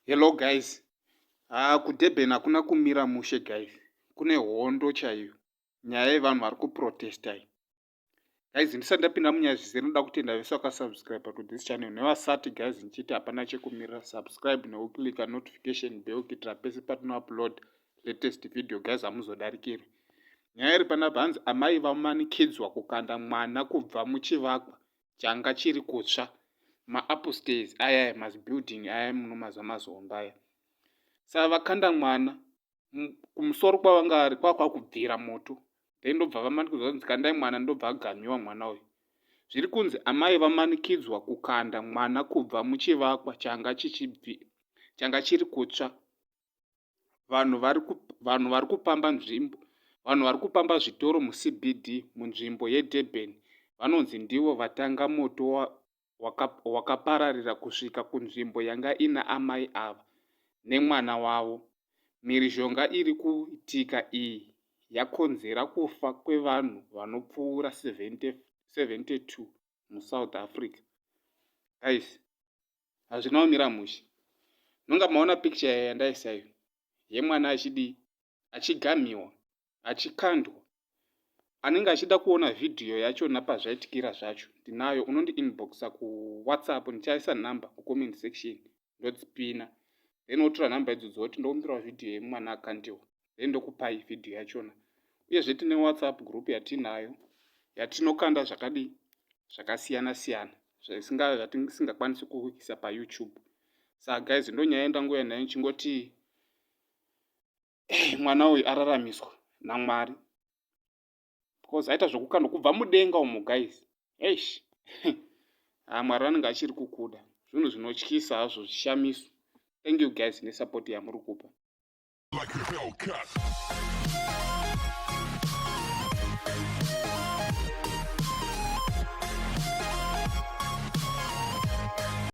Hello guys. Ah, kuDurban hakuna kumira mushe guys. Kune hondo chaiyo. Nyaya yevanhu vari kuprotesta iyi. Guys, ndisati ndapinda munyaya zvizere ndoda kutenda vese vakasubscribe to this channel nevasati guys ndichiti hapana chekumirira subscribe nekuclicka notification bell kuitira pese patinoupload latest video guys hamuzodarikirwi. Nyaya iri panapa hanzi amai vamanikidzwa kukanda mwana kubva muchivakwa changa chiri kutsva maupstairs aya aya mazibuilding aya munomaziva mazihombe aya saka vakanda mwana kumusoro kwavanga vari kwakwakubvira moto then ndobva vamanikidzwa kunzi kandai mwana ndobva agamiwa mwana uyu zviri kunzi amai vamanikidzwa kukanda mwana kubva muchivakwa changa chichibvi changa chiri kutsva Vanhu vari vanhu vari kupamba nzvimbo vanhu vari kupamba zvitoro muCBD munzvimbo yeDurban vanonzi ndivo vatanga moto wakapararira kusvika kunzvimbo yanga ina amai ava nemwana wavo. Mhirizhonga iri kuitika iyi yakonzera kufa kwevanhu vanopfuura 72 muSouth Africa. Guys, hazvina kumira mushe nonga maona picture iya yandaisa iyo yemwana achidii achigamhiwa achikandwa anenge achida kuona vhidhiyo yachona pazvaitikira zvacho ndinayo unondi inboxa kuwhatsapp ndichaisa number kucomment section ndodzipina then wotora number idzodzo woti ndokumbirawo vhidhiyo yemwana akandiwa then ndokupai vhidhiyo yachona uyezve tine whatsapp group yatinayo yatinokanda zvakadii zvakasiyana siyana zvatisingakwanisi kuisa payoutube saka guys ndonyaya yandangouya nayo ndichingoti eh, mwana uyu araramiswa namwari because aita zvokukandwa kubva mudenga umo guys eish ha mwari vanenge achiri kukuda zvinhu zvinotyisa hazvo zvishamiso thank you guys nesupport yamuri kupa Like a Hellcat.